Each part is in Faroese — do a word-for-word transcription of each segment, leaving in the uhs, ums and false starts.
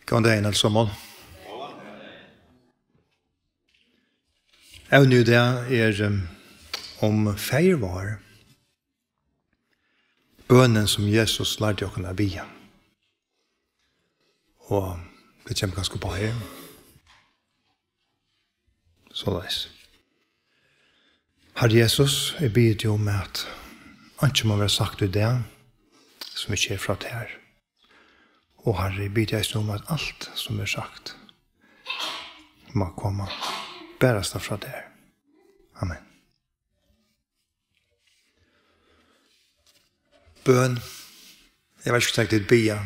Góðan dagin, øll saman. Evnið í dag er, um, um faðir vár. Bønin, sum Jesus lærdi okkum at biðja. Og tað kemur kanska upp á her. Soleiðis. Harri Jesus, eg biði teg um, at einki má vera sagt í dag, sum ikki er frá tær. Og Harri, eg biði teg eisini um, at alt, sum er sagt, má koma barasta frá tær. Amen. Bøn. Eg veit ikki, hvussu nógv tit biðja.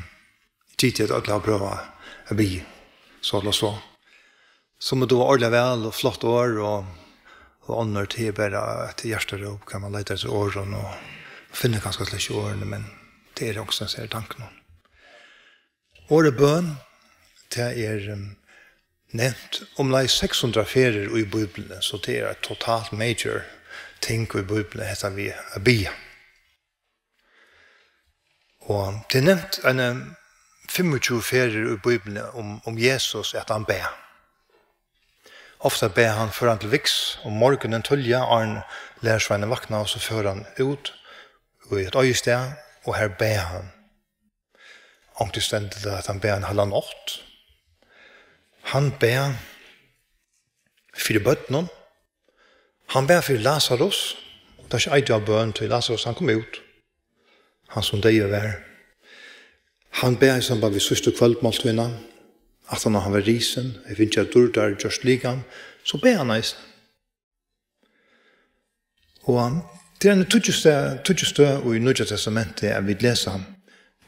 Eg giti, at øll hava prøvað at biðja. So ella so. Summi duga ordiliga væl og flott orð og, og onnur, tað er bara eitt hjartaróp, kann man leita eftir orðum og finna kanska slett ikki orðini, men tað er onkustaðni í tankunum. Orðið bøn, tað er, um, nevnt umleið seks hundrað ferðir í Bíbliuni, so tað er eitt totalt major ting í Bíbliuni, hetta við at biðja. Og tað er nevnt eini fimmogtjúgu ferðir í Bíbliuni um, um Jesus, at hann bað. Ofta bað hann, fór hann til viks um morgunin tíðliga, áðrenn lærisveinarnir vaknaðu, so fór hann út í eitt oyðistað, og har bað hann. Onkuntíð stendur tað, at hann bað eina heila nátt. Hann bað fyri børnum. Hann bað fyri Lasarus. Og tað er ikki eitt av bøn, tí Lasarus, hann kom út. Hann sum deyður var. Hann bað í samband við síðstu kvøldmáltíðina. Aftan á hann var risin, hevði fingið av dýrdar gjørt likam, so bað hann eisini. Og tað er eini tíggju støð, tíggju støð í Nýggja Testamenti, at vit lesa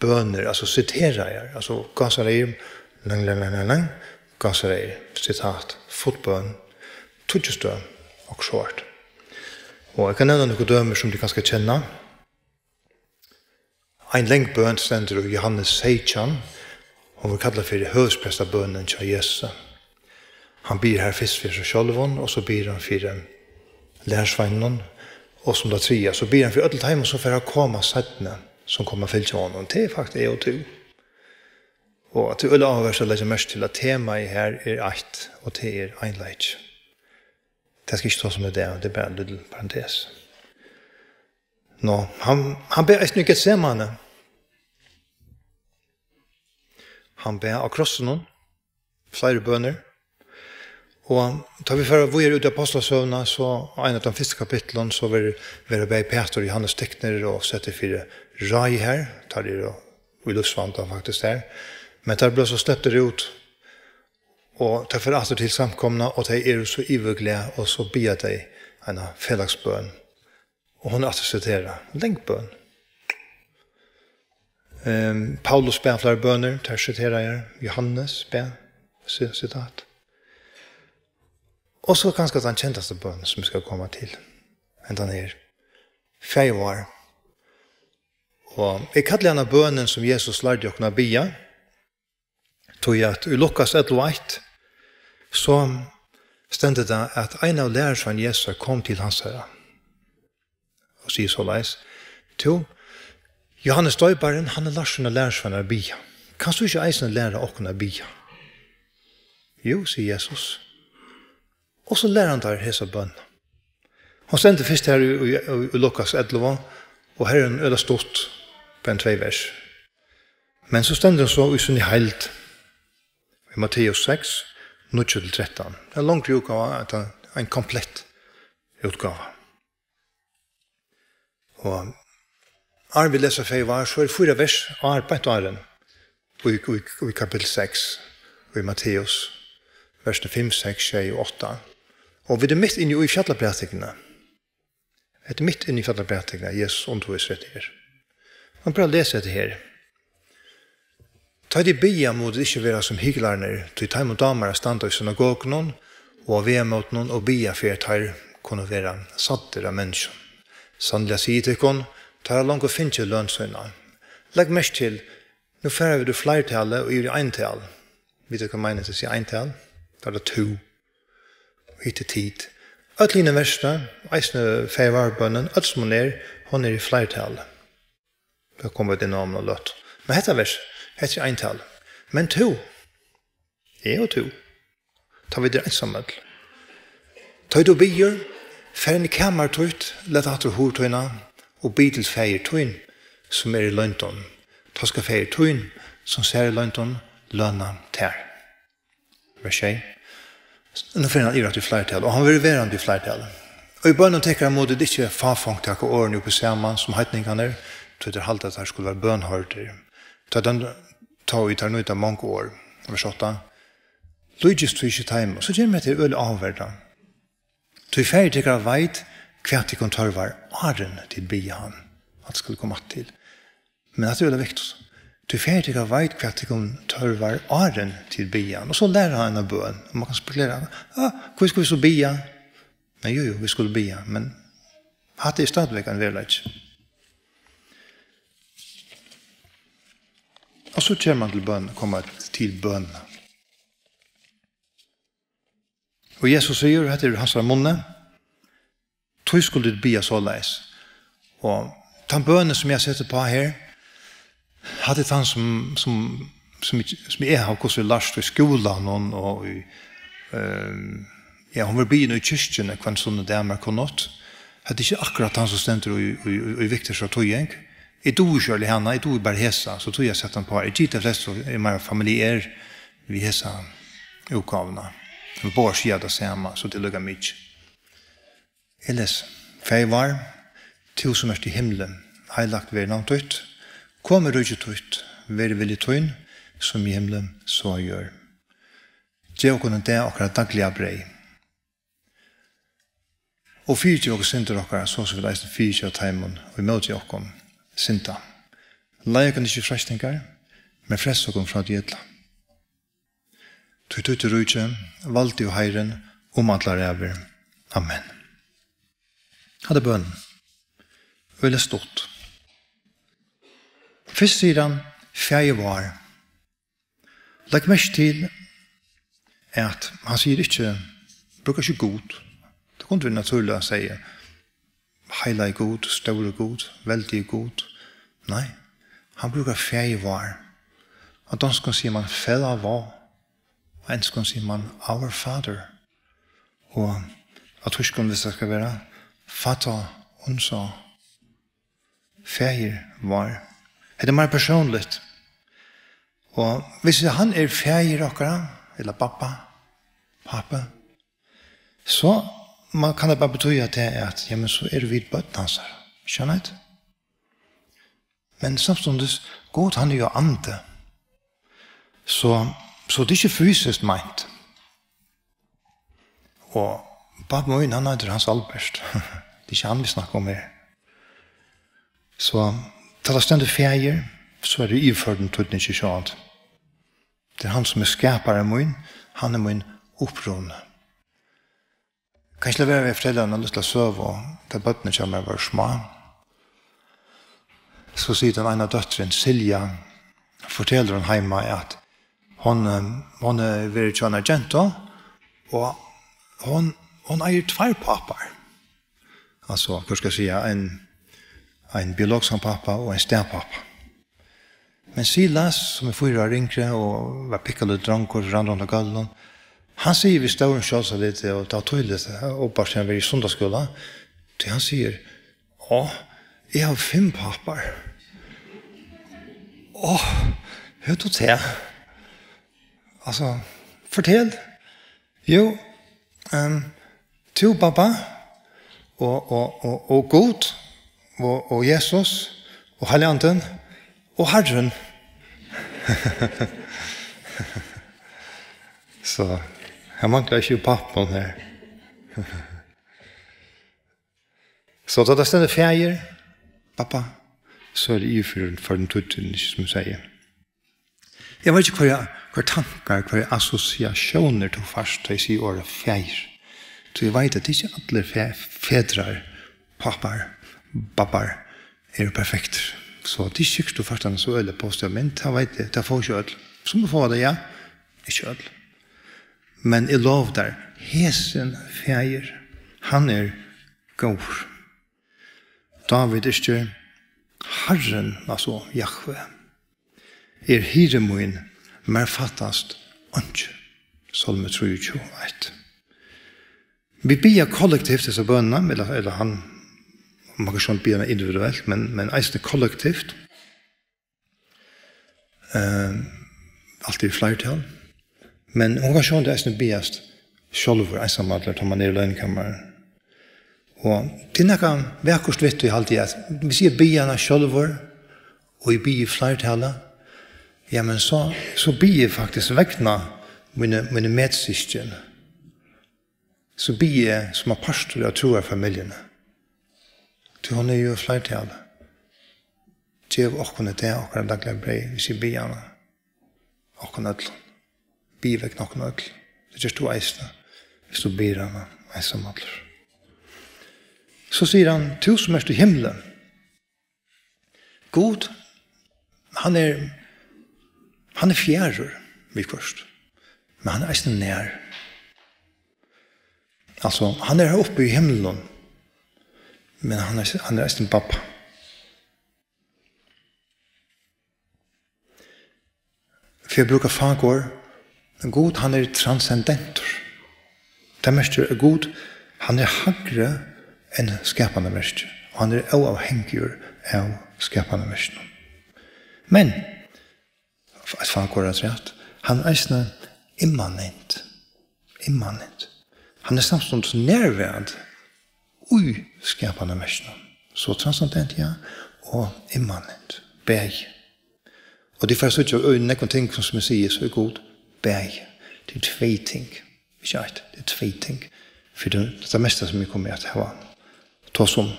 bønir, altso siteraðar, altso gásareygir, lang, lang, lang, lang, lang, gásareygir, sitat, full bøn, tíggju støð, okkurt sovorðið. Og eg kann nevna nøkur dømi, sum tit kanska kenna. Ein long bøn stendur í Jóhannes seytjan. Hon verður kallað fyri høvuðsprestabønin hjá Jesusi. Hann biður har fyrst fyri seg sjálvan, og so biður hann fyri lærisveinunum, og sum tað triðja, so biður hann fyri øllum teimum, sum fara at koma seinni, sum koma at fylgja honum. Tað er faktiskt eg og tú. Og tað er øgiliga áhugavert at leggja merki til, at temaið her er eitt, og tað er einleiki. Tað skal eg ikki tosa um í dag, tað er bara ein lítil parentes. Nå, hann, hann bað eisini í Getsemane. Hann bað á krossinum, fleiri bønir. Og tá vit fara víðari út í Apostlasøguna, so ein av teimum fyrstu kapitlunum, so verður, verða bæði Pætur og Jóhannes tiknir og settir fyri ráðið har. Teir eru í lívsvanda faktiskt har. Men teir blíva so sleptir út, og teir fara aftur til samkomuna, og tey eru so yvirglað, og so biðja tey eina felagsbøn. Og hon er aftur siterað. Long bøn. Ehm, Paulus bað fleiri bønir, tær siteraðar. Jóhannes bað, si-, sitat. Og so kanska tann kendasta bøn, sum eg skal koma til. Hendan her. Faðir vár. Og eg kalli hana bønin, sum Jesus lærdi okkum at biðja. Tí at í Lukas ellivu eitt, so stendur tað, at ein av lærisveinum Jesu kom til hansara og sigur soleiðis: Tú, Jóhannes Doyparin, hann hevur lært sínar lærisveinar at biðja. Kanst tú ikki eisini læra okkum at biðja? Jú, sigur Jesus. Og so lærir hann teir hesa bønina. Hon stendur fyrst her í, í, í, í Lukas ellivu, og her er hon øgiliga stutt, bara tvey vers. Men so stendur hon so í síni heild í Matteus seks, níggju til trettan. Tað er ein longri útgáva, tað er ein komplett útgáva. Og áðrenn vit lesa Faðir vár, so er fýra vers áðrenn, beint áðrenn, í, í, í kapitel seks, í Matteus, versini fimm, seks, sjey og átta. Og vit eru mitt inni í fjallaprædikuni. Hetta er mitt inni í fjallaprædikuni, at Jesus undirvísir hetta her. Man bara lesa hetta her. Tá tit biðja, mugu tit ikki vera sum hyklararnir, tí teimum dámar at standa í synagogunum og á vegamótunum og biðja, fyri at teir kunnu vera sæddir av menniskjum. Sanniliga sigi eg tykkum, teir hava longu fingið løn sína. Legg merki til, nú fara vit úr fleirtali og yvir í eintal. Vita tit, hvat meina til at siga eintal? Tá er tað tú. Og hitt er tit. Øll hini versini, eisini faðir vár-bønin, øll sum hon er, hon er í fleirtali. Tað koma vit inn á um eina løtu. Men hetta vers, hetta er eintal. Men tú, Eg og tú. Tá vit eru einsamøll. Tá tú biður, far inn í kamar títt, lat aftur hurð tína, og bið til Faðir tín, sum er í loyndum. Tá skal Faðir tín, sum sær í loyndum, løna tær. Vers sjey. Nú fer hann yvir aftur í fleirtal, og hann verður verandi í fleirtal. Og í bønum tykkara mugu tit ikki fáfongd taka orðini upp í saman sum heidningarnir, tí teir halda, at teir skulu vera bønhoyrdir. Tá teir, tá ið teir nýta mong orð. Vers átta. Líkist tí ikki teimum. So kemur hetta her øgiliga áhugavert. Tí Faðir tykkara veit, hvat tykkum tørvar, áðrenn tit biðja hann, at skal koma aftur til. Men hatta er øgiliga viktigt. Tí Faðir tykkara veit, hvat tykkum tørvar, áðrenn tit biðja hann. Og so lærir hann eina bøn. Og man kann spekulera, ah, hví skulu vit so biðja? Men jú, jú, vit skulu biðja. Men hatta er stadigvæk ein veruleiki. Og so kemur man til bøn, koma til bønina. Og Jesus sigur, hetta er hansara munni, tí skulu tit biðja soleiðis. Og tann bønin, sum eg seti upp á her, hatta er tann, sum, sum, sum, eg, sum eg havi hvussu lært í skúlanum og í, ehm, ja, hon verður biðin í kirkjuni hvønn sunnudag, mær kunnugt. Hatta er ikki akkurát tann, sum stendur í, í, í, í Viktors og Tíðing. Eg dugi ikki øll hana, eg dugi bara hesa, so tí eg sett hann uppá. Eg giti flest, so er meira familiær við hesa útgávuna. Men báðar siga tað sama, so tað er líka mikið. Eg lesi. Faðir vár, tú sum ert í himli, heilagt verði navn títt. Komi ríki títt, verði vilji tín, sum í himli, so á jørð. Gev okkum í dag okkara dagliga breyð. Og fyrigev okkum syndir okkara, so sum vit eisini fyrigeva teimum, ið ímóti okkum synda. Leið okkum ikki í freistingar, men frels okkum frá tí illa. Tí títt er ríkið, valdið og heiðurin um allar ævir. Amen. Hatta er bønin. Øgiliga stutt. Fyrst sigur hann, Faðir vár. Legg merki til, at hann sigur ikki, brúkar ikki Gud. Tað kundi verið natúrligt at siga, heilagi Gud, stóri Gud, veldigi Gud. Nei, hann brúkar Faðir vár. Á donskum sigur man Fader vor, á enskum sigur man Our Father. Og á týskum, hvis tað skal vera, Vater unser. Faðir vár. Hetta er meira persónligt. Og hvis hann er faðir okkara, ella babba, pápi, so man, kann tað bara betýða tað, at, ja, men so eru vit børn hansara. Skilja tit? Men samstundis, Gud, hann er jo andi. So, so tað er ikki fysiskt meint. Og babbi mín, hann eitur Hans Albert. Tað er ikki hann, vit snakka um her. So, tá tað stendur faðir, so er tað í yvirførdum týdningi, sjálvandi. Tað er hann, sum er skapari mín, hann er mín uppruni. Kann ikki lata vera við at fortelja eina lítla søgu, tá børnini hjá mær vóru smá. So sigur tann eina dóttirin, Silja, fortelur hon heima, at hon, eh, hon hevur verið hjá einari gentu, og hon, hon eigur tveir pápar. Altso, hvat skal eg siga, ein, ein biologiskan pápa og ein staðpápa. Men Silas, sum er fýra ár yngri og var pikkalítil drongur, rann rundt á gólvinum, hann sigur við stórum sjálvsáliti, og tað var týðiligt, openbart, hann var í sunnudagsskúla, tí hann sigur, Á, eg havi fimm pápar. Á, hevur tú tað? Altso, fortel. Jú, ehm, tú, babba, og, og, og, og Gud, og, og Jesus, og Heilagi Andin, og Harrin. So, her manglar ikki pápan her. So tá tað stendur faðir, babba, so er tað yvirført, for den týdning, sum eg sigi. Eg veit ikki, hvørjar, hvørjar tankar, hvørjar assosiatiónir tú fært, tá eg sigi orðið faðir. Tí eg veit, at tað er ikki allir fe-, fedrar, pápar, babbar eru perfektir. So tað er ikki sikkurt, tú fært eina so øgiliga positiva mynd, tað veit eg, tað fáa ikki øll. Summi fáa tað, ja, ikki øll. Men eg lovi tær, hesin faðir, hann er góður. Dávid yrkir, Harrin, altso Jahve, er hirði mín, mær fattast einki. Sálmur trýogtjúgu eitt. Vit biðja kollektivt hesa bønina, ella, ella hann, man kann sjálvandi biðja hana individuelt, men, men eisini kollektivt. Ehm, altíð í fleirtal. Men hon kann sjálvandi eisini biðjast sjálvur, einsamallur, tá man er í lønikamarið. Og tað er nakað vakurt við tí, haldi eg, at hvis eg biði hana sjálvur, og eg biði í fleirtali, ja, men so, so biði eg faktiskt vegna míni, míni medsyskin. So biði eg sum ein partur av trúarfamiljuni. Tí hon er jú í fleirtali. Gev okkum í dag okkara dagliga breyð, hvis eg biði hana. Okkum øllum. Biði vegna okkum øll. Tað gert tú eisini, hvis tú biður hana einsamallur. So sigur hann: Tú sum ert í himli. Gud, hann er, hann er fjarur viðhvørt, men hann er eisini nær. Altso, hann er her uppi í himlunum, men hann er, hann er eisini babba. Fyri at brúka fakorð, Gud, hann er transcendentur. Tað merkir, at Gud, hann er hægri enn skapanarverkið, og hann er óavhangigur av skapanarverkinum. Men, eitt fakorð afturat, hann er eisini immanent. Immanent. Hann er samstundis nærverandi í skapanarverkinum. So transcendent, ja, og immanent. Bæði. Og tit fara at síggja í øgum nógvum ting, sum eg sigi, so er Gud bæði. Tað er tvey ting. Ikki eitt, tað er tvey ting. Fyri tað, tað mesta, sum eg komi at hava tosað um.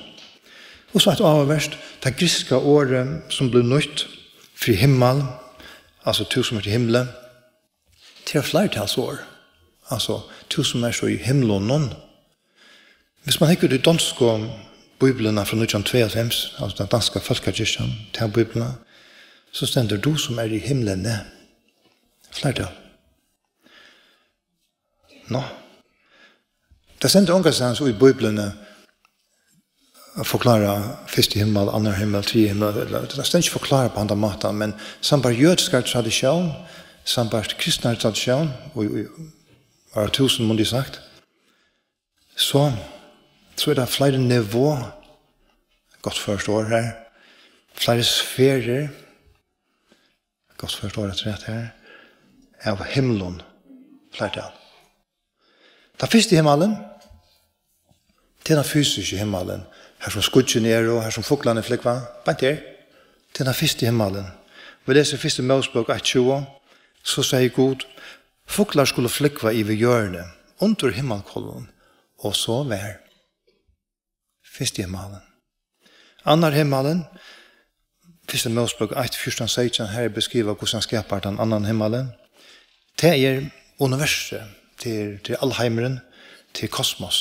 Og so eitt áhugavert, tað grikska orðið, sum bleiv nýtt fyri himmal, altso tú sum ert í himli, tað er eitt fleirtalsorð. Altso, tú sum ert í himlunum. Hvis man hyggur í donsku bíbliuna frá nítjan hundrað og tveyoghálvfems, altso den danske folkekirken, ta bíbliuna, so stendur: Du som er i himlene. Fleirtal. Nå. Tað stendur ongastaðni í Bíbliuni at forklára fyrsti himmal, annar himmal, triði himmal, ella, tað stendur ikki forklárað á handan mátan, men sambært jødiskari tradisjón, sambært kristnari tradisjón, og í, í áratúsund, mundi eg sagt, so, so er tað fleiri niveau, gott føroyskt orð her, fleiri sferir, gott føroyskt orð afturat her, av himlum, fleirtal. Tann fyrsti himmalin, tað er tann fysiski himmalin, har sum skýggini eru, har sum fuglarnir flúgva, beint her. Tað er tann fyrsti himmalin. Vit lesa í fyrstu Mósebók eitt tjúgu, so segði Gud: Fuglar skulu flúgva yvir jørðini, undir himmalkálvunum, og so var. Fyrsti himmalin. Annar himmalin, fyrsta Mósebók eitt fjúrtan seytjan, har er beskrivað, hvussu hann skapar tann annan himmalin. Tað er universið, tað er, tað er alheimurin, tað er kosmos.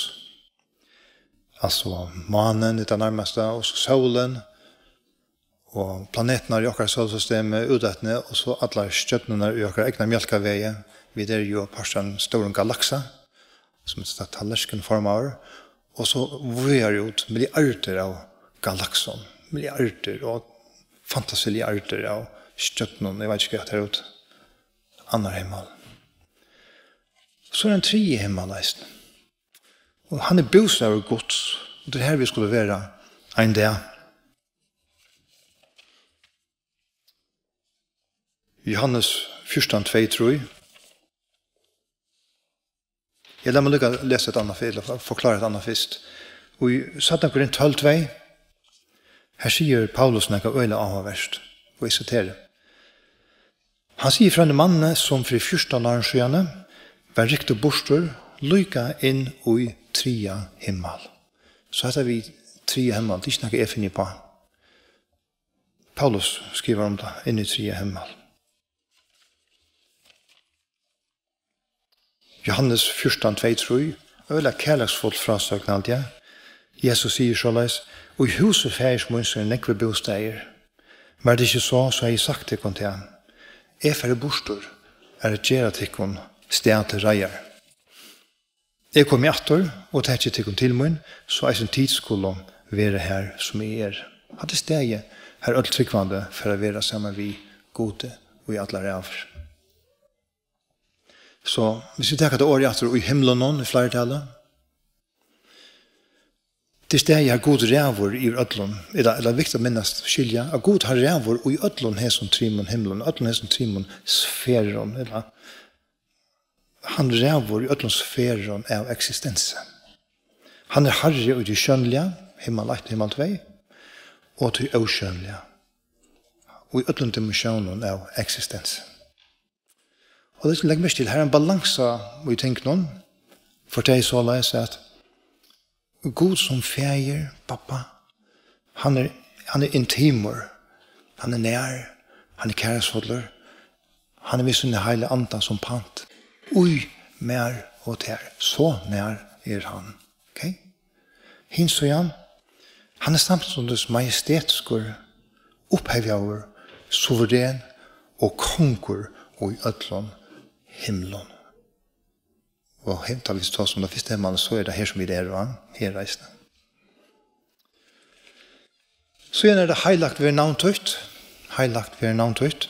Altso, mánin er tað nærmasta, og so sólin, og planetirnar í okkara sólsystemi, úteftir, og so allar stjørnurnar í okkara egna mjólkavegi. Vit eru jú partur av einum stórum galaksa, sum er so tallerkinformaður, og so víðari út milliardir av galaksum, milliardir og fantasiliardir av stjørnum, eg veit ikki hvat er út, annar himmal. So er ein triði himmal eisini. Og hann er bústaður Guds, og tað er har, vit skulu vera ein dag. Johannes fjúrtan tvey, trý. Ja, lat meg líka lesa eitt annað, ella for-, forklára eitt annað fyrst. Og í seinna Korint tólv tvey, her sigur Paulus nakað øgiliga áhugavert, og eg siteri. Hann sigur frá einum manni, sum fyri fjúrtan árum síðani var ryktur burtur, líka inn í triðja himmal. So hetta við triðja himmal, tað er ikki nakað, eg finni uppá. Paulus skrivar um tað, inn í triðja himmal. Johannes fjúrtan tvey, trý, øgiliga kærleiksfull frásøgn, haldi eg. Jesus sigur soleiðis: Í húsi faðirs míns eru nógvir bústaðir. Var tað ikki so, so hevði eg sagt tykkum tað. Eg fari burtur, at gera tykkum stað til reiðar. Eg komi aftur og taki tykkum til mín, so eisini tit skulu vera har, sum eg eri. Hatta er staðið, har øll trúgvandi fara at vera saman við Gudi í allar ævir. So, hvis vi tekur tað orðið aftur í himlunum, í fleirtali, til staðar har Gud ræður yvir øllum, ella, ella viktigt at minnast, skilja, at Gud, hann ræður í øllum hesum trimum himlum, øllum hesum trimum sferum, ella hann ræður í øllum sferum av eksistensi. Hann er harri í tí sjónliga, himmal eitt, himmal tvey, og tí ósjónliga, og í øllum dimensiónum av eksistensi. Og legg merki til, her er ein balansa í tingunum, for tað er soleiðis at Gud sum faðir, babba, hann er, hann er intimur, hann er nær, hann er kærleiksfullur, hann er við sín heilaga anda sum pant í mær og tær. So nær er hann. Okay? Hin síðan, hann er samstundis majestetiskur, upphevjaður, suverén og kongur í øllum himlum. Og him-, tá vit tosa um tað fyrsta himmalin, so er tað her, sum vit eru, va? Her eisini. Síðan er tað: Heilagt verði navn títt, heilagt verði navn títt.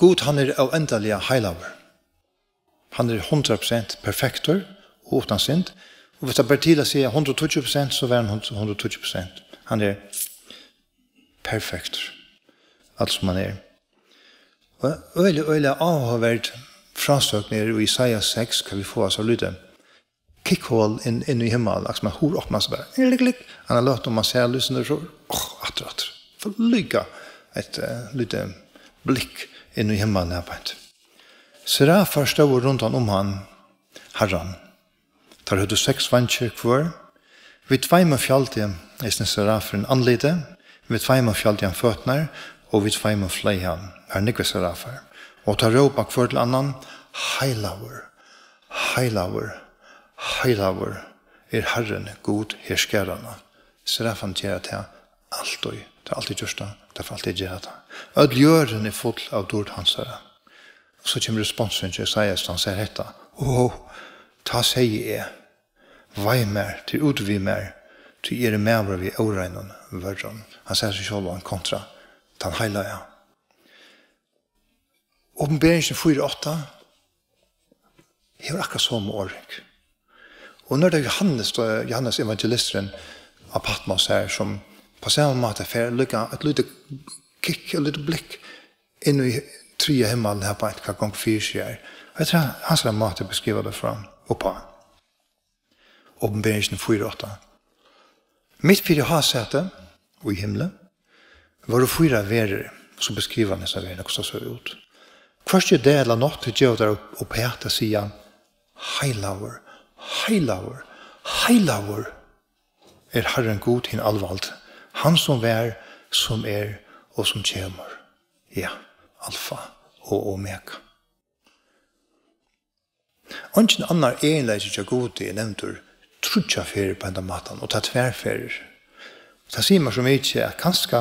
Gud, hann er óendaliga heilagur. Hann er hundrað prosent perfektur og uttan synd. Og hvis tað ber til at siga hundrað og tíggju prosent, so var hann hundrað, hundrað og tíggju prosent. Hann er perfektur, alt sum hann er. Og øgiliga, øgiliga áhugaverd frásøgn er í Jesaja seks, hvar vit fáa so lítið kikkhol inn, inn í himmal, akkurát sum ein hurð opnar seg bara. Klikk, klikk. Eina løtu, man sær lýsini, so, áh, aftur, aftur. Fær líka eitt, eh, lítið blikk inn í himmalin her beint. Serafar stóðu rundan um hann, Harran. Teir høvdu seks veingir hvør. Við tveimum fjaldi eisini serafurin andlitið, við tveimum fjaldi hann føturnar, og við tveimum fleyg hann. Har eru nógvir serafar. Og teir rópa hvør til annan: Heilagur, heilagur, heilagur er Harrin, Gud herskaranna. Serafarnir gera tað altíð. Teir hava altíð gjørt tað. Teir fara altíð at gera tað. Øll jørðin er full av dýrd hansara. Og so kemur responsurin hjá Jesaja, hann sær hetta: Ó, tá segði eg: Vei mær, tað er út við mær, tí eg eri maður við óreinum vørrum. Hann sær seg sjálvan kontra tann heilaga. Opinberingin fýra átta hevur akkurát somu orðing. Og nú er tað Jóhannes, tá Jóhannes evangelisturin á Patmos her, sum á sama máta fær líka eitt lítið kikk, eitt lítið blikk inn í triðja himmalin her beint, hvat gongur fyri seg her. Og hetta er hansara máti at beskriva tað frá, uppá. Opinberingin fýra átta. Mitt fyri hásætið í himli vóru fýra verur, so beskriva hann hesar verurnar, hvussu tað sá út. Hvørki dag ella nátt geva teir upp, uppat at siga: Heilagur, heilagur, heilagur er Harrin Gud hin alvaldi, hann sum var, sum er og sum kemur. Ja, Alfa og Omega. Eingin annar eginleiki hjá Gudi er nevndur tríggjar ferðir á hendan mátan, og tað tvær ferðir. Tað sigur mær so mikið, at kanska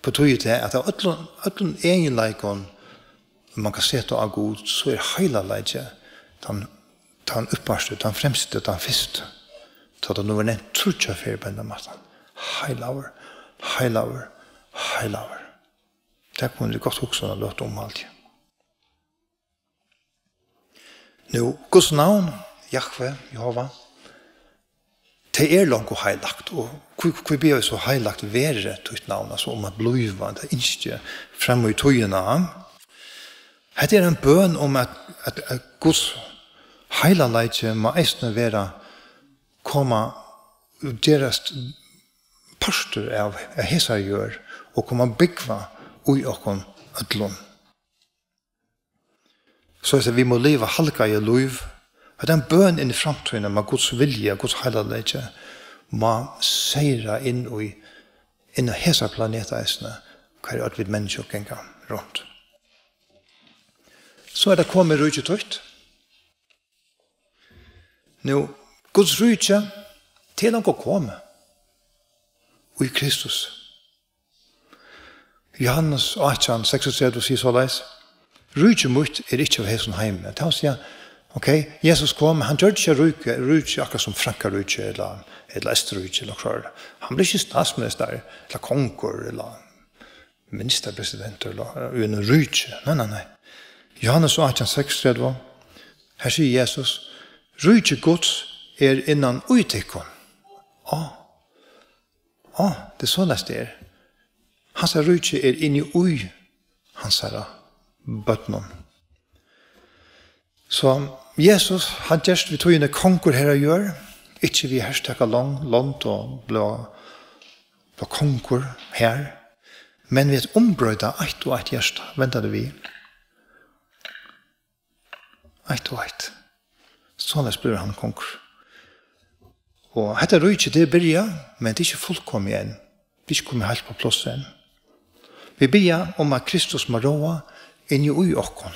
betýðir tað, at av øllum, øllum eginleikum, man kann seta á Gud, so er heilagleiki tann, tann upphægsti, tann fremsti, tann fyrsti. Tá tað nú er nevnt tríggjar ferðir á hendan mátan: Heilagur, heilagur, heilagur. Tað kunnu vit gott hugsa eina løtu um, haldi eg. Nú, Guds navn, Jahve, Jehova, tað er longu heilagt, og hví, hví biðja vit so: Heilagt verði títt navn, altso um at blíva, tað ynski fram í tíðina. Hetta er ein bøn um, at, at, at Guds heilagleiki má eisini vera, koma og gerast partur av, av hesari jørð og koma og búgva í okkum øllum. Soleiðis at vit mugu liva halgaði lív. Hetta er ein bøn inn í framtíðina, má Guds vilji, Guds heilagleiki má seyra inn í, inn á hesa planetu eisini, har øll vit menniskju ganga runt. So er tað: Komið ríki títt. Nú, Guds ríki, tað er longu komið í Kristus. Jóhannes átjan, seksogtretivu sigur soleiðis: Ríki mítt er ikki av hesum heimi. Tað vil siga, ok, Jesus kom, hann gjørdi ikki ríki, ríki akkurát sum Frankaríki ella, ella Eysturríki ella okkurt. Hann bleiv ikki statsminister ella kongur ella ministerpresidentur ella, eh, í einum ríki. Nei, nei, nei. Johannes átjan seksogtretivu, her sigur Jesus: "Ríki Guds er innan í tykkum." Á, á, tað er soleiðis, tað er. Hansara ríki er inni í hansara børnum. So Jesus, hann gerst við tíðina kongur her á jørð, ikki við at hertaka long-, lond og blíva, blíva kongur her, men við at umbroyta eitt og eitt hjarta, venda tað við. Eitt og eitt. Soleiðis blívur hann kongur. Og hetta ríki, tað er byrjað, men tað er ikki fullkomið enn. Vit eru ikki komin heilt upp á pláss enn. Vit biðja um, at Kristus má ráða inni í okkum,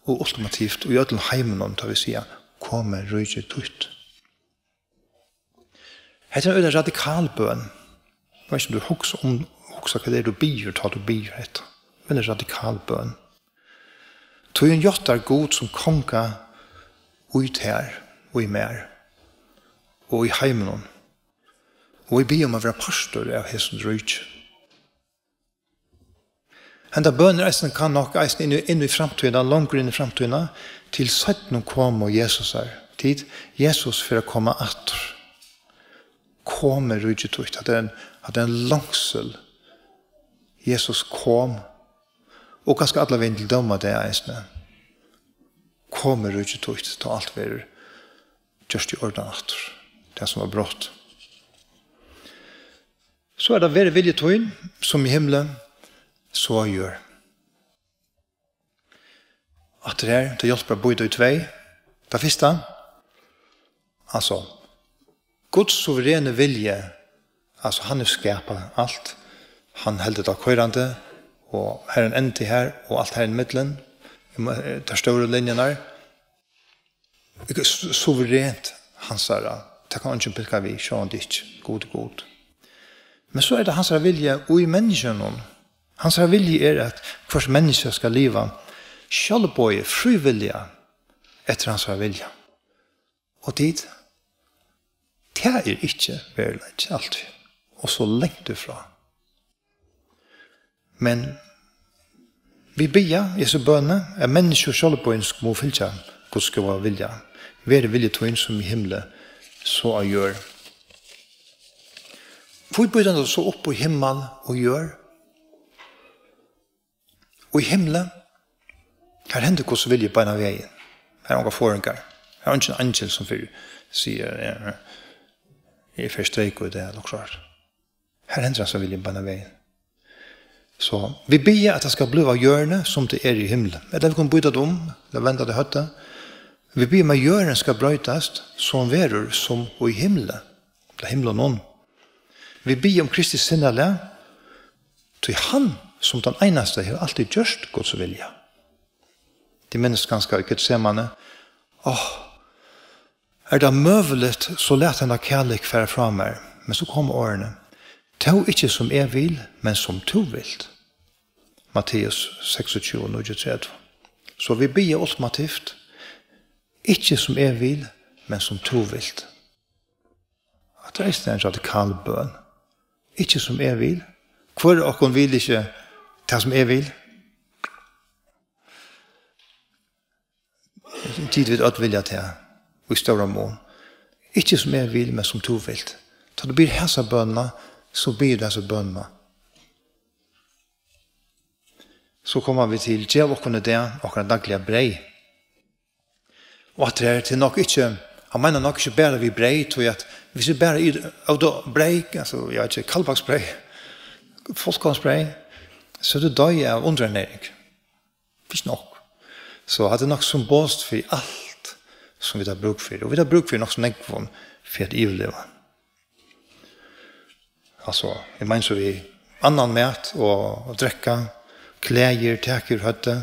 og ultimativt í øllum heiminum, tá vit siga: "Komi ríki títt." Hetta er ein øgiliga radikal bøn. Eg veit ikki, um tú hugsar um, hugsar, hvat er tú biður, tá tú biður hetta. Men ein radikal bøn. Tí hon játtar Gud sum konga í tær, í mær og í heiminum. Og vit biðja um at vera partur av hesum ríki. Henda bøn er eisini, kann nokk eisini inn í, inn í framtíðina, longur inn í framtíðina, til seinnu komu Jesusar. Tit, Jesus fer at koma aftur. Komi ríki títt. Hatta er ein, hatta er ein longsel. Jesus kom. Og kanska allan vegin til dómadag eisini. Komi ríki títt, tá alt verður gjørt í ordan aftur. Tað sum var broytt. So er tað: "Verði vilji tín, sum í himli, so á jørð." Aftur her, tað hjálpir at býta í tvey. Tað fyrsta, altso, Guds suvereni vilji, altso, hann hevur skapað alt, hann heldur tað koyrandi, og her er ein endi her, og alt her ímillum, tær stóru linjurnar. S-, suverent hansara. Tað kann eingin pilka við, sjálvandi ikki. Gud er Gud. Men so er tað hansara vilji í menniskjunum. Hansara vilji er, at hvørt menniskja skal liva sjálvboðið, frívilliga, eftir hansara vilja. Og tit, tað er ikki veruleiki, altíð. Og so langt ifrá. Men vit biðja í hesi bønini, at menniskju sjálvboðin skulu fylgja Guds góða vilja. Verði vilji tín sum í himli, so á jørð. Hví býta vit so upp í himmal og jørð? Og í himli, har hendir Guds vilji beinan vegin. Har eru ongar forðingar. Har er eingin eingil sum fer, sigur, eh, "Eg fer streyka í dag," ella okkurt. Har hendir hansara vilji beinan vegin. So, vit biðja, at tað skal blíva á jørðini, sum tað er í himli. Ella vit kunnu býta tað um, ella venda tað høvdið. Vit biðja um, at jørðin skal broytast, so hon verður sum í himli. Ella himlunum. Vit biðja um Kristi sinnalag, tí hann, sum tann einasti, hevur altíð gjørt Guds vilja. Tit minnast kanska í Getsemane. Áh, er tað møguligt, so lat henda kalik fara frá mær. Men so koma orðini: Tó ikki sum eg vil, men sum tú vilt. Matteus seksogtjúgu, níggjuogtretivu. So vit biðja ultimativt: Ikki sum eg vil, men sum tú vilt. Hatta er eisini ein radikal bøn. Ikki sum eg vil. Hvør av okkum vil ikki tað, sum eg vil? Tit vita, vit øll vilja tað, í stóran mun. Ikki sum eg vil, men sum tú vilt. Tá tú biður hasa bønina, so biður tú hasa bønina. So koma vit til: Gev okkum í dag okkara dagliga breyð. Og at tað er til nokk ikki, hann meinar nokk ikki bara við breyð, tí at hvis vit bara í-, av breyð, altso, eg veit ikki, kaldbaksbreyð, fullkornsbreyð, so er tú doyð av undirernæring. Ikki nokk. So hatta er nokk symbolskt fyri alt sum vit hava brúk fyri. Og vit hava brúk fyri nokk so nógvum fyri at yvirliva. Altso, eg meini so við annan mat og, og drekka, klæðir, tak yvir høvdið,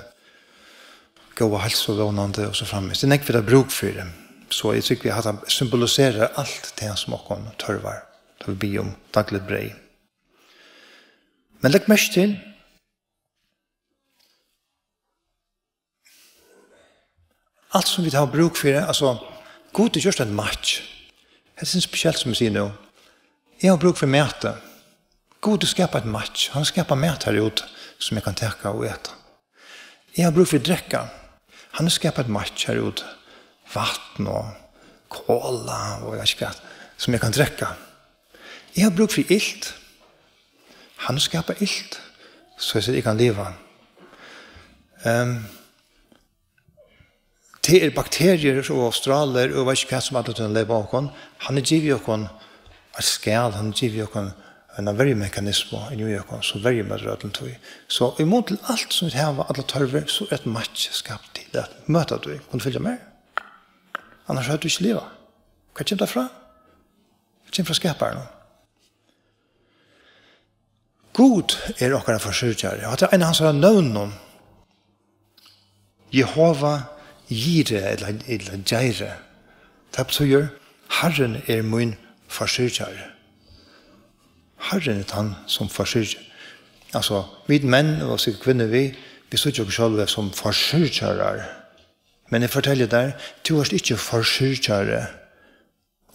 góða heilsu vónandi og so framvegis. Tað er nógv vit hava brúk fyri. So eg trúgvi, at hatta symboliserar alt tað sum okkum tørvar, tá vit biðja um dagligt breyð. Men legg merki til, alt sum vit hava brúk fyri, altso, Gud hevur gjørt ein match. Hetta er spesielt, sum eg sigi nú. Eg havi brúk fyri mati. Gud hevur skapað ein match. Hann hevur skapað mat har úti, sum eg kann taka og eta. Eg havi brúk fyri at drekka. Hann hevur skapað eitt match her úti. Vatn og kola og eg veit ikki hvat, sum eg kann drekka. Eg havi brúk fyri ilt. Hann hevur skapað ilt, so eg kann liva. Ehm, tað er bakteriur og strálir og veit ikki hvat sum allar tøðin leypa á okkum. Hann hevur givið okkum eitt skal, hann hevur givið okkum eina verjumekanismu inn í okkum, sum verjumóti øllum tí. So í mun til alt sum vit hava, allar tørvir, so er eitt match skapt til at møta tí. Kunnu fylgja mær? Annars høvdu vit ikki livað. Hvar kemur tað frá? Tað kemur frá Skaparanum. Gud er okkara forsyrgjari, og hatta er ein av hansara nøvnum. Jehova Jire, ella, ella Jaire. Tað betýður, Harrin er mín forsyrgjari. Harrin er tann, sum forsyrgir. Altso, vit menn, og sikkurt kvinnur við, vit síggja okkum sjálv sum forsyrgjarar. Men eg fortelji tær, tú ert ikki forsyrgjari.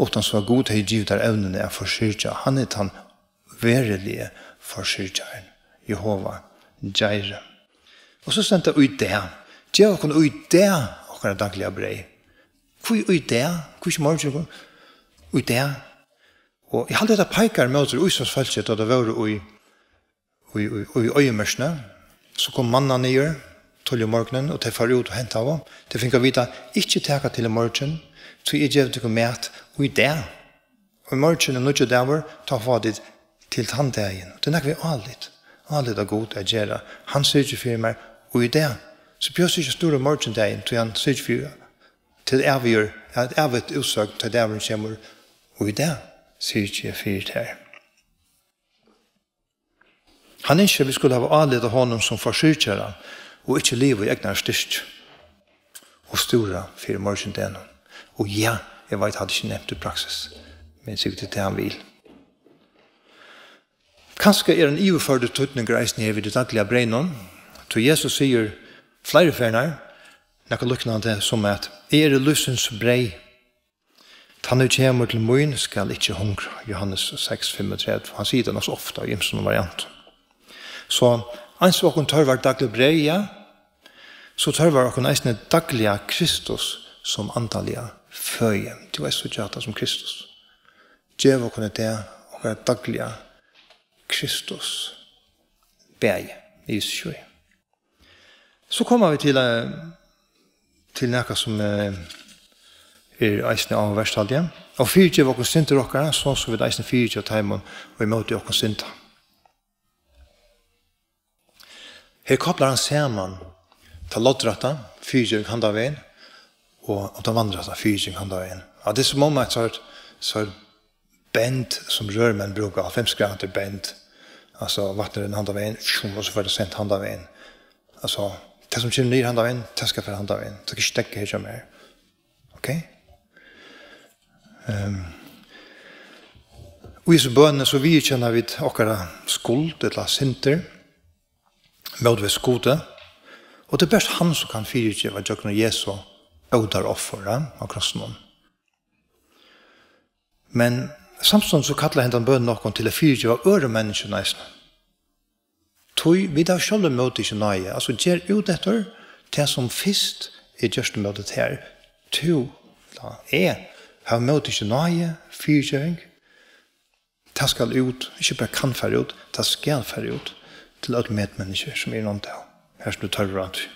Uttan so at Gud hevði givið tær evnini at forsyrgja. Hann er tann veruliga forsyrgjarin, Jehova Jaire. Og so stendur í dag. Gev okkum í dag okkara dagliga breyð. Hví í dag? Hví ikki morgin? Í dag. Og eg haldi, hetta peikar móti Ísraelsfólki, tá tey vóru í í, í, í oyðimørkini. So kom manna niður, tíðliga um morgunin, og tey fóru út og hentaðu. Tey fingu at vita, ikki taka til í morgin, tí eg gevi tykkum mat í dag. Og í morgin er nýggjur dagur, tá fáa tit til tann dagin. Tað er nakað við álit. Álit á Gud at gera. Hann syrgir fyri mær í dag. So behøvist ikki at stúra morgindagin, tí hann syrgir fyri, tað avgjørt, at avgjørt útsøgn, tá dagurin kemur, í dag syrgi eg fyri tær. Hann ynskir, at vit skulu hava álit á honum sum forsyrgjara og ikki liva í egnari styrki og stúra fyri morgindegnum. Og ja, eg veit, eg havi ikki nevnt í praksis, men sikkurt tað hann vil. Kanska er ein yvirførdur týdningur eisini her við tí dagliga breyðnum, tí Jesus sigur fleiri ferðir nakað líknandi sum at, "Eg eri lívsins breyð." Tann, ið kemur til mín, skal ikki hungra. Johannes seks fimmogtretivu. Hann sigur tað nokk so ofta í ymsum variantum. So, eins og okkum tørvar dagligt breyð, ja, so tørvar okkum eisini dagliga Kristus sum andaliga føði. Tú veist, so gjarna sum Kristus. Gev okkum í dag okkara dagliga Kristus. Bæði, Jesu. So koma vit til, eh, til nakað sum, eh, er eisini áhugavert, haldi eg. Og fyrigev okkum syndir okkara, so sum vit eisini fyrigeva teimum, og ímóti okkum synda. Her koplar hann saman tað loddrætta, fyrigeving handan vegin, og, og tað vatnrætta, fyrigeving handan vegin. Ja, tað er sum um eitt sort, sort bend, sum rørmenn brúka, hálvfems gradir bend, altso, vatnið rennur handan vegin, tjúm, og so fer tað sent handan vegin. Altso, tað sum kemur niður handan vegin, tað skal fara handan vegin. Tað skal ikki steðga her hjá mær. Ok? Ehm, og í hesi bønini, so viðurkenna vit okkara skuld, ella syndir, mótvegis Gudi. Og tað er bert hann, sum kann fyrigeva gjøgnum Jesu ótaroffur, ja, á krossinum. Men samstundis so kallar hendan bønin okkum til at fyrigeva øðrum menniskjum eisini. Tí vit hava sjálv móttikið náði, altso ger út eftir tað sum fyrst er gjørt móti tær. Tú, ella eg, havi móttikið náði, fyrigeving. Tað skal út, ikki bara kann fara út, tað skal fara út til øll medmenniskju sum eru í nánd av, har sum tú tørvar á tí.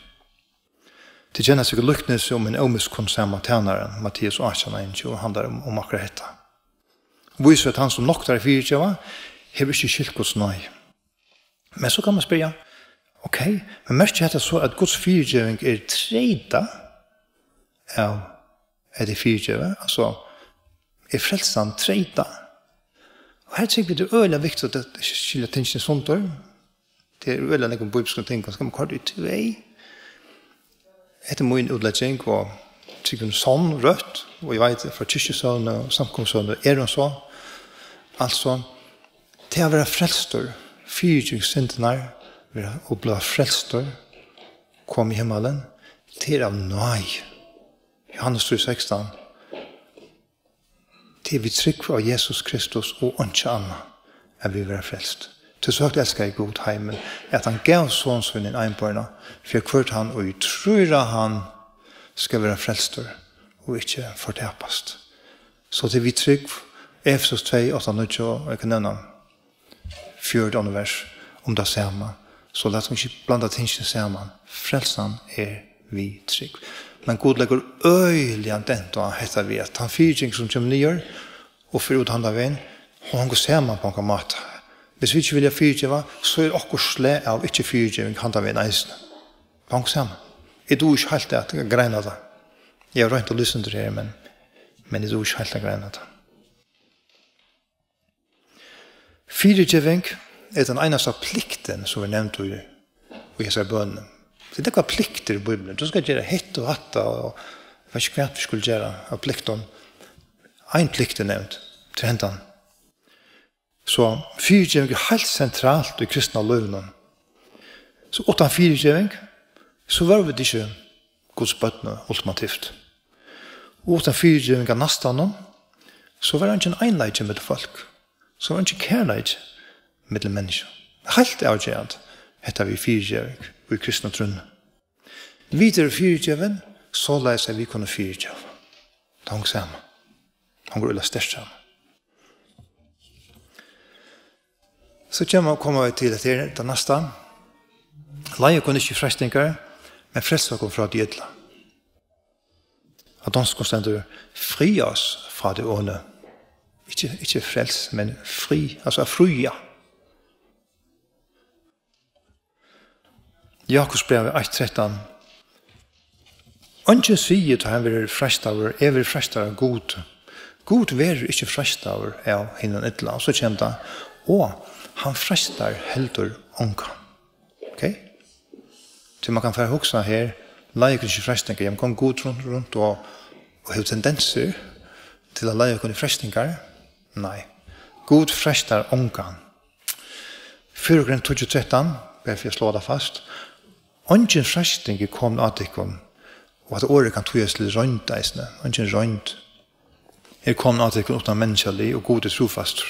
Tit kenna sikkurt líknisi um hin ómiskunnsama tænaran, Matteus átjan einogtjúgu, handlar um, um akkurát hetta. Vísir, at hann, sum noktar at fyrigeva, hevur ikki skilt Guds náði. Men so kann man spyrja, ok, men merkir hetta so, at Guds fyrigeving er treytað av, at eg fyrigevi? Altso, er frelsan treytað? Og her trúgvi eg, tað er øgiliga viktigt at skilja tingini sundur. Tað er øgiliga nógv um bíbliska ting, og skal man koyra í tvey. Hetta er mín útlegging, og sikkurt sonn, røtt, og eg veit, frá kirkjusøguni og samkomusøguni er hon so. Altso, tað at vera frelstur, fyrigeving syndirnar, vera, og blíva frelstur, koma í himmalin, tað er av náði. Johannes trý sekstan. Tað er við trúgv á Jesus Kristus og einki annað, at vit verða frelst. Tí so høgt elskaði Gud heimin, at hann gav son sín hin einborna, fyri at hvør tann, ið trýr á hann, skal vera frelstur og ikki fortapast. So tí vit trúgv, Efesus tvey, átta, níggju, og eg kann nevna fjøruti onnur vers um tað sama. So lat okkum ikki blanda tingini saman. Frelsan er við trúgv. Men Gud leggur øgiligan dent á hetta við, at tann fyrigeving, sum kemur niður og fer út handan vegin, hon hongur saman á onkran máta. Hvis vit ikki vilja fyrigeva, so er okkurt slag av ikki-fyrigeving handan vegin eisini. Hon hongur saman. Eg dugi ikki heilt at greina tað. Eg havi roynt at lýsa undir her, men, men eg dugi ikki heilt at greina tað. Fyrigeving er tann einasta pliktin, sum er nevnd í, í hesari bønini. Tað er nakrar pliktir í Bíbliuni. Tú skal gera hitt og hatta, og eg veit ikki, hvat vit skulu gera av pliktum. Ein plikt er nevnd, til hendan. So fyrigeving er heilt sentralt í kristna lívinum. So uttan fyrigeving, so vóru vit ikki Guds børn ultimativt. Og uttan fyrigeving av næstanum, so var eingin einleiki millum fólk. So var eingin kærleiki millum menniskju. Heilt avgerandi, hetta við fyrigeving í kristna trúnni. Vit eru fyrigevin, soleiðis at vit kunnu fyrigeva. Tað hongur saman. Hongur øgiliga sterkt saman. So kemur, koma vit til, at her er tað næsta. Leið okkum ikki í freistingar, men frels okkum frá tí illa. Á donskum stendur, fri os fra det onde. Ikki, ikki frels, men fri, altso at fría. Jakobsbrævið eitt trettan. Eingin sigur, tá hann verður freistaður, eg verði freistaður av Gud. Gud verður ikki freistaður av hinum illa. Og so kemur tað, og hann freistar heldur ongan. Ok? Tí man kann fara at hugsa her, leið okkum ikki í freistingar, jamen, kom Gud runt, runt og, og hevur tendensir til at leiða okkum í freistingar? Nei. Gud freistar ongan. Fyrra Korint tíggju trettan, bara fyri at sláa tað fast. Eingin freisting er komin á tykkum, og at orðið kann týðast til roynd eisini. Eingin roynd er komin á tykkum uttan menniskjalig, og Gud er trúfastur.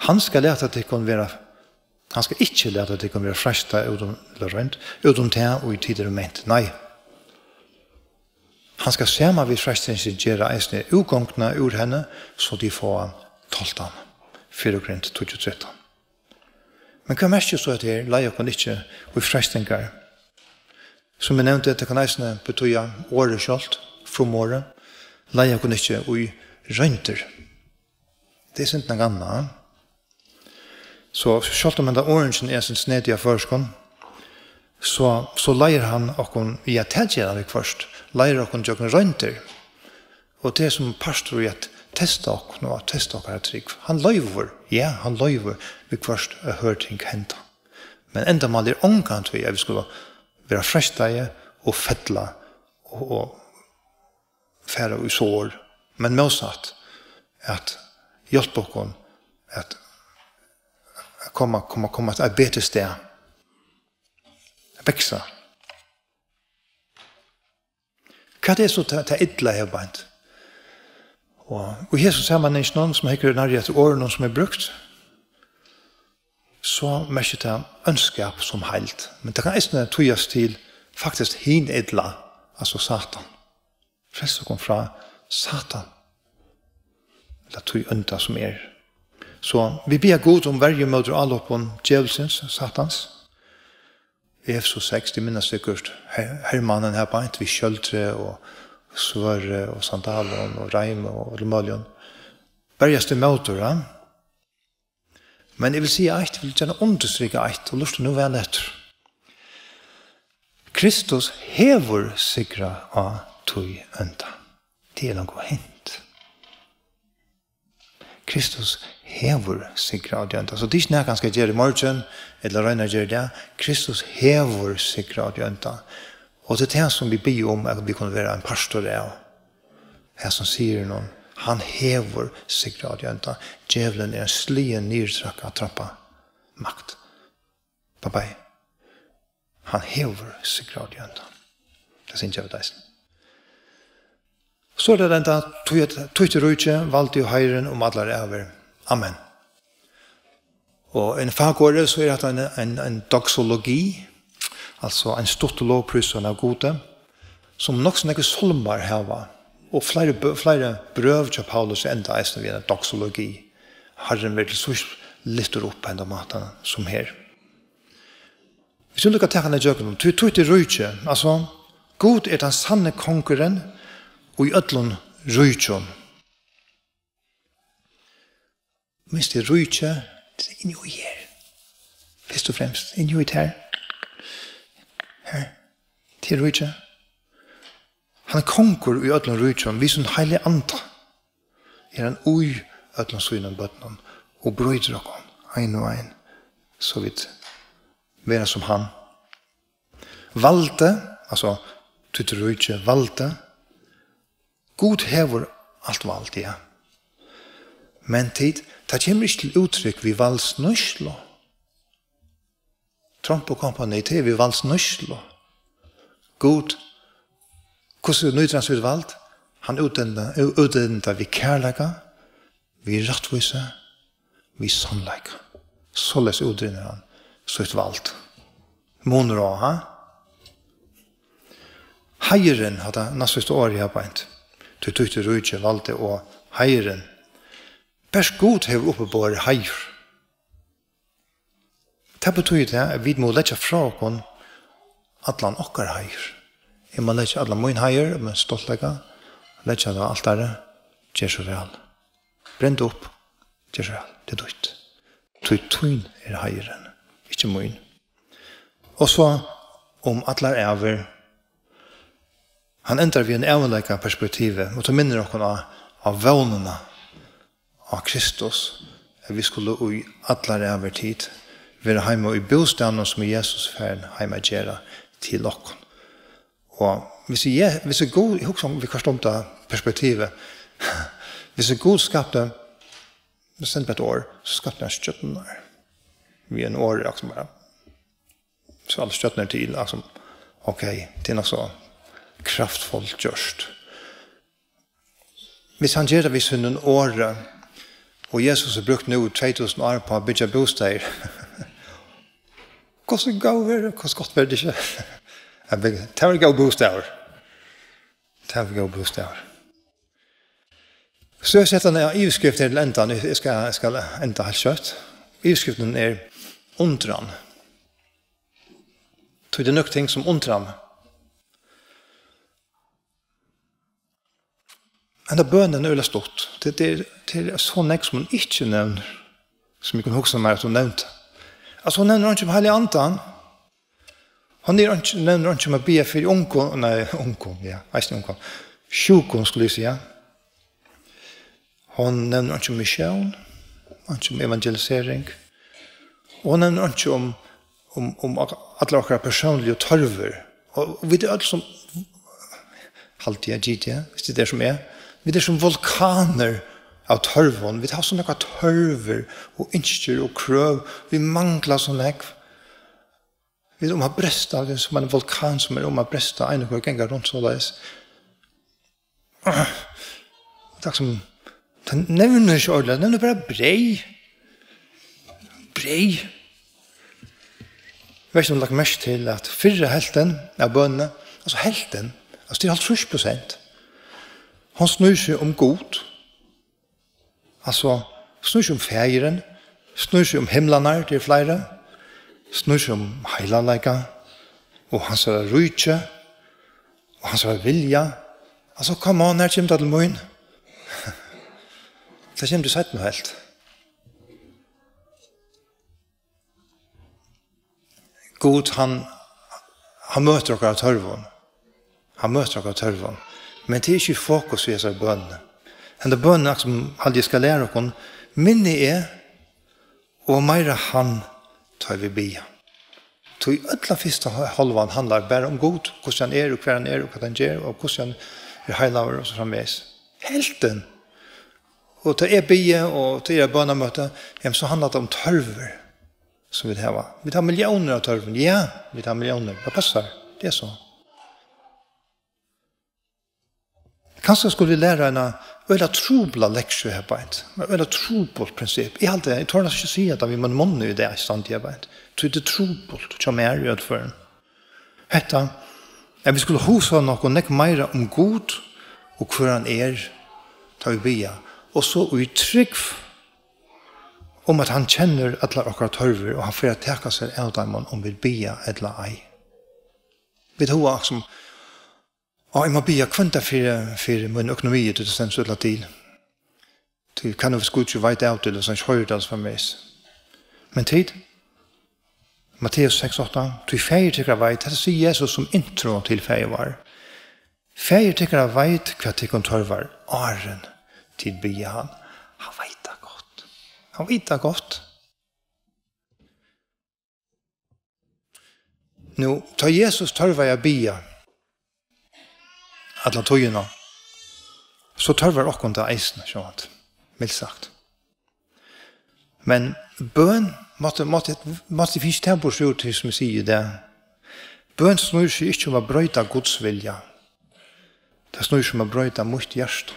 Hann skal lata tykkum vera, hann skal ikki lata tykkum vera freistað út um, ella roynd, út um tað, ið tit eru ment. Nei. Hann skal saman við freistingini gera eisini útgongdina úr henni, so tit fáa toltan. Fyrra Korint tíggju trettan. Men hvat merkir so hetta her, leið okkum ikki í freistingar? Sum eg nevndi, tað kann eisini betýða orðið sjálvt, frumorðið. Leið okkum ikki í royndir. Tað er sindur nakað annað. So sjálvt um henda orðingin er eitt sindur snedig á føroyskum, so, so leiðir hann okkum, ja, tað ger hann viðhvørt, leiðir okkum gjøgnum royndir. Og tað er sum partur í at testa okkum og at testa okkara trúgv. Hann loyvir, ja, hann loyvir viðhvørt at hørð ting henda. Men endamálið er ongantíð, at vit skulu vera freistaði og fella og, og fara í sár, men mótsatt, at hjálpa okkum at koma, koma, koma til eitt betri stað, at vaksa. Hvat er so tað, tað illa her beint? Og í hesum samanhanginum, sum hyggur nærri eftir orðunum, sum er brúkt, so merkir tað óndskap sum heild. Men tað kann eisini týðast til faktiskt hin illa, altso Satan. Frels okkum frá Satan, ella tí ónda sum er. So vit biðja Gud um verju móti álopum djevulsins, Satans. Efesus seks, tit minnast sikkurt her-, hermannin her beint við skjøldri og svørði og sandalum og reimi og øllum møguligum. Berjast ímóti, ja? Men eg vil siga eitt, eg vil gjarna undirstrika eitt, og lurta nú væl eftir. Kristus hevur sigrað á tí ónda. Tað er longu hent. Kristus hevur sigrað á tí ónda. So tað er ikki nakað, hann skal gera í morgin, ella royna at gera í dag. Kristus hevur sigrað á tí ónda. Og tað er tað, sum vit biðja um, at vit kunnu vera ein partur av. Her sum sigur nú, hann hevur sigrað á tí ónda. Djevulin er ein sligin, niðurtrakka, trampa makt. Bye bye. Hann hevur sigrað á tí ónda. Tað syngja vit eisini. So er tað enda, tí at títt er ríki, valdið og heiðurin um allar ævir. Amen. Og ein fakorð, so er hatta ein, ein, ein doxologi, altso ein stuttur lovprísan av Gudi, sum nokk so nógvir sálmar hava, og fleiri bø-, fleiri brøv hjá Paulus enda eisini við eini doxologi. Harrin verður til síðst lyftur upp á hendan mátan sum her. Vit skulu líka taka hana ígjøgnum. Tí títt er ríki, altso, Gud er tann sanni kongurin í øllum ríkjum. Minst er ríki, tað er inni í her. Fyrst og fremst, inni í tær. Her, til ríki. Hann er kongur í øllum ríkjum, við sín heilaga anda. Er hann í øllum sínum børnum og broytir okkum ein og ein, so vit vera sum hann. Valdi, altso, títt ríki, valdi. Gud hevur alt vald, ja. Men tit, tað kemur ikki til úttrykk við valdsnýtslu. Trump og kompani, tað er við valdsnýtslu. Gud, hvussu nýtir hann sítt vald? Hann útdeilir, ú-, útdeilir tað við kærleika, við rættvísi, við sannleika. Soleiðis útdeilir hann sítt vald. Munur á, ha? Heiðurin, hatta næstsíðsta orðið her beint. Tí títt er ríki, valdi og heiðurin. Bert Gud hevur uppiborið heiður. Tað betýðir tað, at vit mugu leggja frá okkum allan okkara heiður. Eg má leggja allan mín heiður, mín stoltleika, leggja tað á altarið, ger so væl. Brenn tað upp, ger so væl, tað er títt. Tí tín er heiðurin, ikki mín. Og so um allar ævir. Hann endar við ein ævinleikaperspektivi, og tað minnir okkum á, á vónina á Kristus, at vit skulu í allar ævir tíð vera heima í bústaðnum, sum Jesus er farin heim at gera til okkum. Og hvis eg, hvis eg Gud, eg hugsi um, viðhvørt um tað perspektivið, hvis eg Gud skapti, send bara eitt orð, so skapti hann stjørnurnar. Við einum orði, akkurát sum bara, so allar stjørnur til, akkurát sum, ok, tað er nokk so kraftfult gjørt. Hvis hann ger tað við sínum orði, og Jesus hevur brúkt nú tvey túsund ár uppá at byggja bústaðir, hvussu góð verður, hvussu gott verður tað ikki? At byggja, tað verður góður bústaður. Tað verður góður bústaður. So eg seti eina yvirskrift her til endan, eg skal, eg skal enda heilt skjótt. Yvirskriftin er undran. Tí tað er nøkur ting sum undra meg. Henda bønin er øgiliga stutt. Tað, tað er, tað er so nógv sum hon ikki nevnir, sum eg kundi hugsa mær at hon nevndi. Altso, hon nevnir einki um Heilaga Andan. Hon er einki, nevnir einki um at biðja fyri ungum, nei, ungum, ja, eisini ungum. Sjúkum, skulu eg siga. Hon nevnir einki um missión, einki um evangelisering. Og hon nevnir einki um, um, um ak-, allar okkara persónligu tørvir. Og vit eru øll sum, haldi eg, G T, hvis tað er sum er. Vit eru sum vulkanir av tørvum. Vit hava so nógvar tørvir og ynskir og krøv. Vit mangla so nógv. Vit eru um at bresta, vit eru sum ein vulkan sum er um at bresta, ein og hvør ganga runt soleiðis. Takk sum, tað nevnir ikki ordiliga, nevnir bara breyð. Breyð. Eg veit ikki um tú lagt merki til, at fyrra helvtin av bønini, altso helvtin, altso tað er hálvtrýss prosent, hon snýr seg um Gud. Altso, snýr seg um Faðirin, snýr seg um himlarnar, tað eru fleiri, snýr seg um heilagleika og hansara ríki og hansara vilja. Altso, come on, nær kemur tað til mín? Tað kemur til seinnu helvt. Gud, hann, hann møtir okkara tørvum. Hann møtir okkara tørvum. Men tað er ikki í fokus í hesari bønini. Henda bønin, sum haldi eg skal læra okkum, minni eg, og meira hann, tá vit biðja. Tí øll fyrsta hálvan handlar bara um Gud, hvussu hann er, og hvar hann er, og hvat hann ger, og hvussu hann er heilagur, og so framvegis. Helvtin. Og tá eg biði, og tá er bønarmøti, jamen, so handlar tað um tørvir. Sum vit hava. Vit hava milliónir av tørvum. Ja, vit hava milliónir. Tað passar. Tað er so. Kanska skuldi eg læra eina øgiliga trupla lektiu her beint. Eitt øgiliga trupult prinsipp. Eg haldi, eg tori næstan ikki at siga tað við mín munn í dag, standi her beint. Tí tað er trupult hjá mær í øllum førum. Hetta, at vit skulu hugsa nokkum nógv meira um Gud og hvør hann er, tá vit biðja. Og so í trúgv um, at hann kennir allar okkara tørvir, og hann fer at taka sær av teimum, um vit biðja ella ei. Vit hugsa sum, á, eg má biðja hvønn dag fyri, fyri mín økonomi, tí tað stendur so illa til. Tí kann jú vera Gud ikki veit av tí, ella so hann ikki hoyrir tað, so framvegis. Men tit, Matteus seks átta, tí faðir tykkara veit, hetta sigur Jesus sum intro til faðir vár. Faðir tykkara veit, hvat tykkum tørvar, áðrenn tit biðja hann. Hann veit tað gott. Hann veit tað gott. Nú, tá Jesus tørvaði at biðja alla tíðina, so tørvar okkum tað eisini, sjálvandi, mildt sagt. Men bøn mátti, mátti, mátti fingið tað burtur úr tí, sum eg sigi í dag. Bøn snýr seg ikki um at broyta Guds vilja. Tað snýr seg um at broyta mítt hjarta.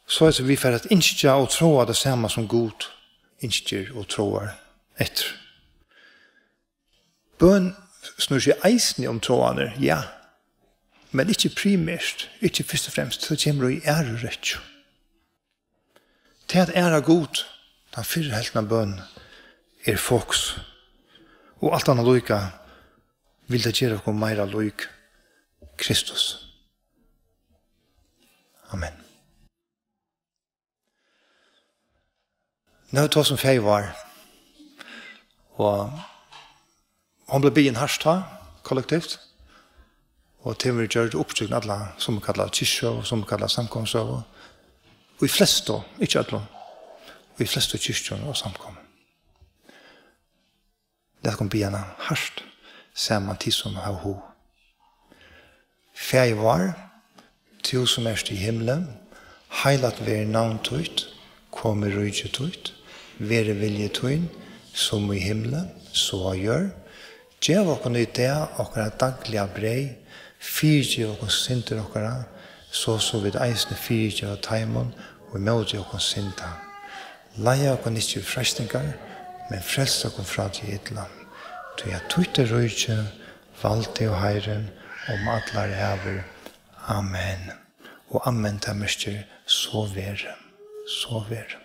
Soleiðis at vit fara at ynskja og tráa tað sama, sum Gud ynskir og tráar eftir. Bøn snýr seg eisini um tráanir, ja, men ikki primært, ikki fyrst og fremst, tað kemur í aðru røkju. Tað at æra Gud, tann fyrru helvtina av bøn, er fokus, og alt annað líka vil tað gera okkum meira lík Kristus. Amen. Nú er tað sum faðir vár, og hon bleiv biðin hart tá, kollektivt, og tað verður gjørt uppgjørt alla, sum er kallað kirkjusøgu, sum er kallað samkomusøgu, í flestu, ikki øllum, í flestu kirkjum og samkomum. Lat okkum biðja hana hart saman, tit sum hava hug. Faðir vár, tú sum ert í himli, heilagt verði navn títt, komi ríki títt, verði vilji tín, sum í himli, so á jørð. Gev okkum í dag okkara dagliga breyð, fyrigev okkum syndir okkara, so sum vit eisini fyrigeva teimum, ið móti okkum synda. Leið okkum ikki í freistingar, men frels okkum frá tí illa. Tí at títt er ríkið, valdið og heiðurin um allar ævir. Amen. Og amen, tað merkir: So veri, so veri.